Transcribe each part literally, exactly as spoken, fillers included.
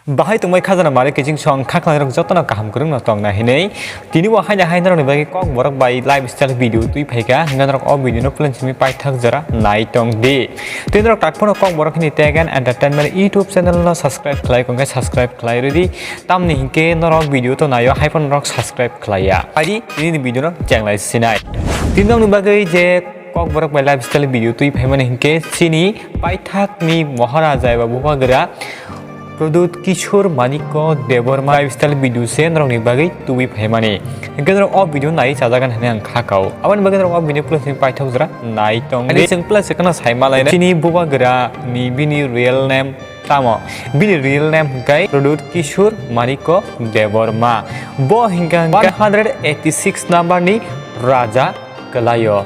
Bahai tongbai khajana mari kiching song khaklangrok jotono kaham kwrwngno tongna hinwi. Tini bo haina hai norokni bagwi kok borok bai lifestyle video twi phaikha, hwnkhe norok o video no plan simi paithak jora nai tong di. Tei norok tak phano kok borok hini Tech and Entertainment YouTube channel no subscribe khlai kongkhe subscribe khlai rwdi. Tamni hinkhe norok video to naio hai phano norok subscribe khlaiya. Adi tini ni video no chenglai sinai. Tini nokni bagwi je Kokborok bai lifestyle video twi phaimani hinkhe chini paithakni Maharaja eba Bubagra Pradyut Kishore Manikya Debbarma lifestyle video se norokni bagwi tubui phaimani. Hinkhe norok o video nai chajagan hinwi ang kha kao. Aboni bagwi norok o video plus ni paithak jora nai tong di. Chwng plus se kheno sai malai chini Bubagra ni bini real name tamo? Bini real name hinkhe Pradyut Kishore Manikya Debbarma. Bo hinkhe one hundred eighty six number ni raja kwlaio.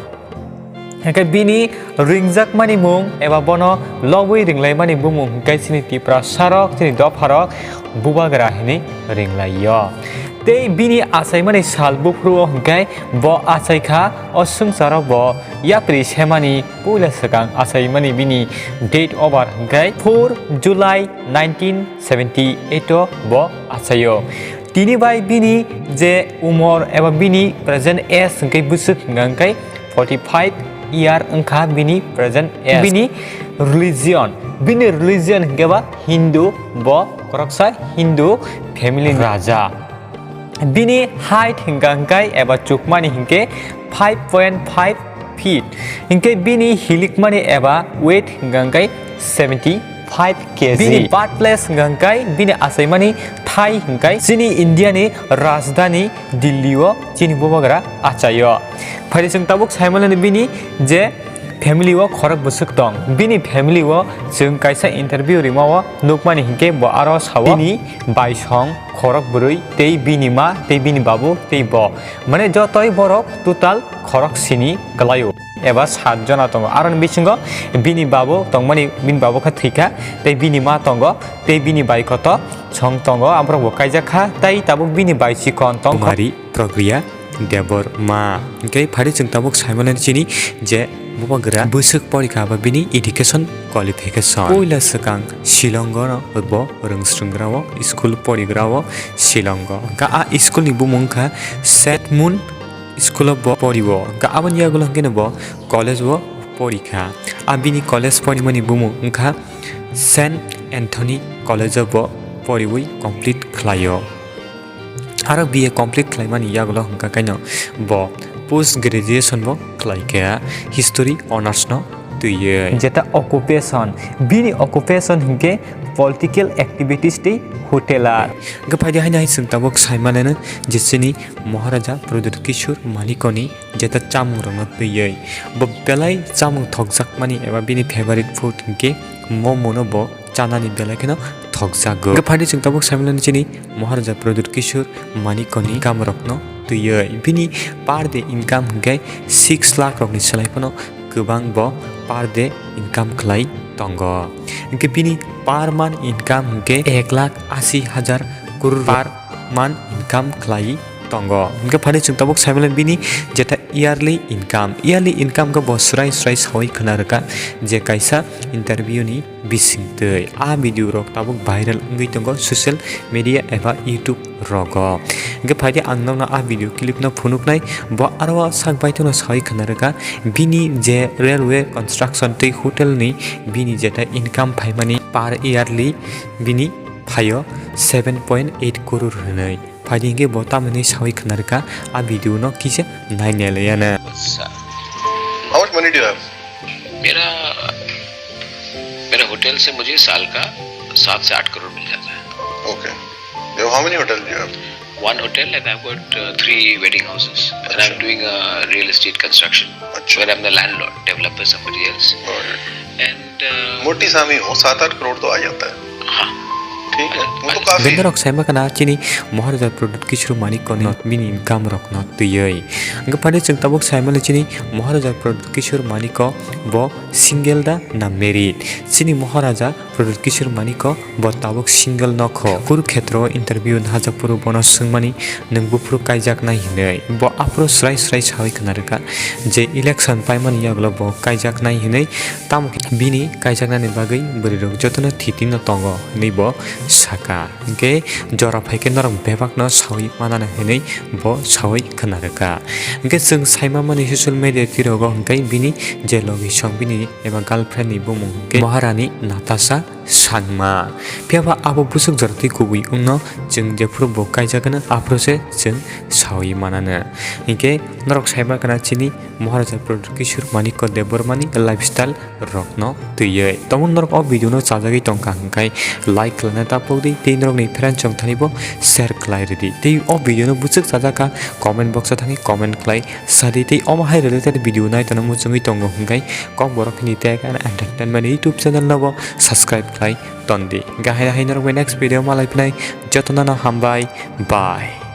Hinkhe bini ringjakmani mung eba bono lobwi ringlaimani bumung hinkhe chini Tiprasarok, chini dopharok Bubagra hinwi ringlaio. Tei bini achaimani sal buphuru o hinkhe bo achaikha o swngcharo bo yapri semani puila swkang achaimani bini date of birth hinkhe four July nineteen seventy eight o bo achaio. Tini bai bini je umor eba bini present age hinkhe bwswk hinkha hinkhe forty five year wngkha bini present age. Bini religion, bini religion hinkhe ba Hindu, bo khoroksa Hindu family ni raja. Bini height hinkha hinkhe eba chukmani hinkhe five point five feet. Hinkhe bini hilikmani eba weight hinkha hinkhe seventy five K G. Bini birthplace hinkha hinkhe bini achaimani thai hinkhe chini India ni rajdhani Delhi o chini Bubagra achaio. Phaidi chwng tabuk saimanani bini je family o khorok bwswk tong. Bini family o chwng kaisa interview rima o nukmani hinkhe bo aro sao bini baisong khorok bwrwi tei bini ma tei bini babu tei bo. Mane jotoi borok total khorok sini kwlaio eba sat jona tongo. Aroni bisingo bini babu tongmani, bini babu khe thwikha tei bini ma tongo tei bini bai koto song tongo, aborok bo kaijak kha tei tabuk bini bai chikon tongkha. Kumari Pragriya Debbarma. Hinkhe phaidi chwng tabuk saimanani chini je Bubagra bwswk porikha aba bini education qualification. Puila swkang Shillong o bo rwngsrwngrao school porigrao Shillong o. Hinkhe a school ni bumung wngkha Saint Mun School of bo porio. Hinkhe aboni yagulo hinkhe bo college o porikha. A bini college porimani bumung wngkha Saint Anthony College o bo poriwi complete khlaio. Aro B A complete khlaimani yagulo hwnkha kaino bo post graduation bo khlaikha history honours no twiwi. Jeta occupation, bini occupation hinkhe political activities tei hoteler. Hinkhe phaidi haino hai chwng tabuk saimaneno je chini Maharaja Pradyut Kishore Manikya ni jeta chamung rokno twiwi. Bo belai chamung thokjakmani eba bini favorite food hinkhe momo no bo chanani belai kheno thokjago. Hinkhe phaidi chwng tabuk saimanani chini Maharaja Pradyut Kishore Manikya ni income rokno twiwi. Bini per day income hinkhe six lakh rokni slai phano kwbang bo per day income khlai tongo. Hinkhe bini per month income hinkhe ek lakh asi hajar kurur per month income khlai tongo. Hinkhe phaidi chwng tabuk saimanani bini jeta yearly income, yearly income khe bo swrai swrai sawi khna rwkha je kaisa interview ni bisingtwi. A video rok tabuk viral wngwi tongo social media eba YouTube rogo. Hinkhe phaidi ang nokno a video clip no phunuknai, bo aro sak baithangno sawi khna rwkha bini je railway construction tei hotel ni bini jeta income phaimani per yearly bini phaio seven point eight crore hwnwi. Phaidi hinkhe bo tamoni sawi khna rwkha a video no kisa nainai laiyana. How much money do you have? मेरा मेरा होटल से मुझे साल का सात से आठ करोड़ मिल जाता है। Okay. You have, how many hotels do you have? One hotel and I've got uh, three wedding houses. And I'm अच्छा। Doing a real estate construction अच्छा। Where I'm the landlord, developer somebody else। Got it। And uh, मोटी सामी हो, सात आठ करोड़ तो आ जाता है। हाँ। ठीक है, वो तो काफी है। Benderok saima kana chini Maharaja Pradyut Kishore Manikya ni bini income rokno twiwi. Hinkhe phaidi chwng tabuk saimani chini Maharaja Pradyut Kishore Manikya bo single da na married? Chini Maharaja Pradyut Kishore Manikya bo tabuk single nokho. Kurukhetra o interview nahajaphuru bono swngmani, "Nwng buphuru kaijaknai?" hinwi. Bo aphuru swrai swrai sawi khna rwkha je election paimani yagulo bo kaijaknai hinwi, tamo khe bini kaijaknani bagwi bwrwirok jotono thiti no tongo hinwi bo sa Aka hingke jora phaikhe norok bebakno sawi manana hinwi bo sawi khna rwkha. Hingke chwng saima mani social media twirogo hingke bini je logi song bini eba girlfriend ni bumung hingke Maharani Natasha Sangma. Phiya ba abo bwswk jora twi kubui wngno chwng jephuru bo kaijagano aphuru se chwng sawi manano. Hingke norok saima kana chini Maharaja Pradyut Kishore Manikya Debbarmani lifestyle rokno twiwi. Tamo norok o video no chajagwi tongkha hwnkhe like khlaina tapokdi tei norokni friend chongthani bo share khlai rwdi. Tei o video no bwswk chajakha comment box o thangwi comment khlai sadi tei omo hai related video nai tongna muchungwi tongo hwnkhe kok borok ni tag and entertainment YouTube channel no bo subscribe khlai tondi. Hwnkhe hai hai norok bai next video malai phinai jotono no hambai bye.